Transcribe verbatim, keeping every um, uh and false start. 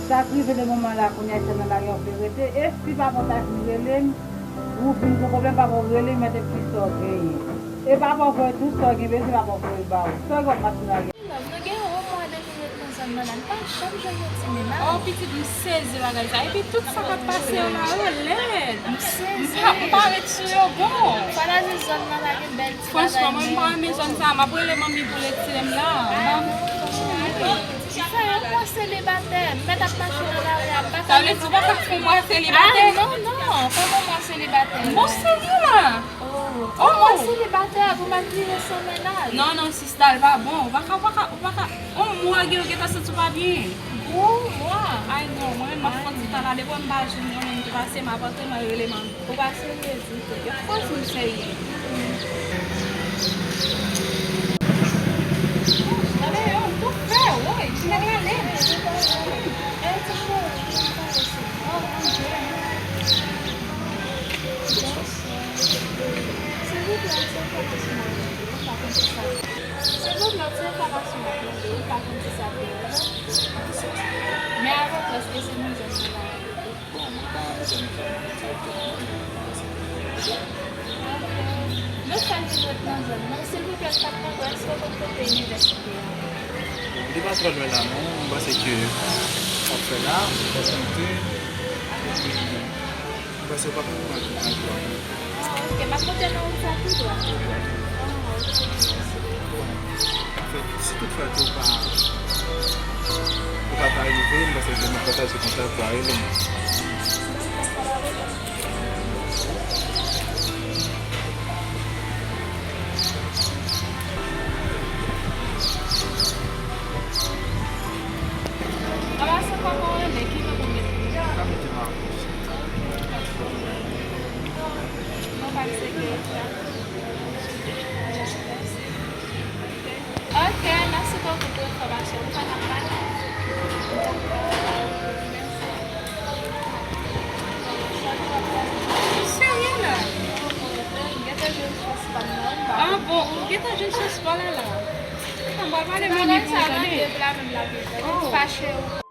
Sa k rive nan moman la, kounye a, se nan lari an vle rete. E si papa w ta vin rele m, ou vin gen pwoblèm, papa w rele m, mande m kisa w genyen. E papa w voye tout sa w gen bezwen, papa w voye l ba ou. Sa w gen w ap mache nan lari an? Love, nou gen yon mwa depi nou ret nan zòn nan la, nou pa janm jwenn yon ti menaj. Oh, pitit, m sezi bagay sa. Epi tout sa k ap pase yo la, yo lèd. M sezi. M pa, m pa ret sou yo, bon. Fanatik zòn nan la gen bèl ti bagay. Franchman, mwen, m pa renmen zòn sa. M ap rele manmi pou retire m la. Ah, non, non, non. Fè yon mwa selibatè. M mèt ap mache nan lari a, m pa ka. Sa vle di ou pa ka fè yon mwa selibatè? Ah, non, non. Fè yon mwa selibatè. Bon, serye la? Oh, yon mwa selibatè pou m ap vive san menaj. Non, non, sista, l pa bon. Ou pa ka, ou pa ka, ou pa ka. Yon mwa gen, ou gentan santi w pa byen. Yon mwa? Ay, non, mwen, m ap fè yon ti tan la. Depi m pa jwenn yon moun ki pase, m ap antre, mwen rele manmi. Ou pa serye ditou. Franchman, m serye. Gade yo, m tou fè, woy, ti nèg la lèd. Eh, ti cheri, m pa resi. Oh, mon Dieu. Silvouplè, ti enfòmasyon mwen, m pa konn ki sa. Silvouplè, ti enfòmasyon mwen, m pa konn ki sa. Men avèk lòs ke se moun jèn nan la. Bon, mwen pa bezwen fè direktèman, men se pou mwen. Ok. Nou fè l vin ret nan zòn nan. Silvouplè, m t ap mande w, èske w konn kote inivèsite a? Bon, li pa twò lwen la, non. Mwen panse ke w ap fè la, w ap monte, epi mwen panse w p ap pran tout tan pou w ap monte. Ah, ok. M ap monte nan wout sa tou dwat. Ah, ok. Mèsi bokou. Anfèt, si toutfwa ke w pa, ou pa ta rive, m panse ke m ap pataje kontak ou a, rele m. Ala se pa pou rele, ki non pou mete? Ou ka mete Marcos. Ok, pa de pwoblèm. Mwen pa aksepte sa. Ok, mèsi bokou pou enfòmasyon. Ou pa nan pale. Mèsi. Ou serye la? Gentan jwenn chans pa m nan. Ah bon, ou gentan jwenn chans pa la la. Mwen pral pale manmi pou ou tande. Bagay sa nan liv la menm la gentan. Oh. Fache ou.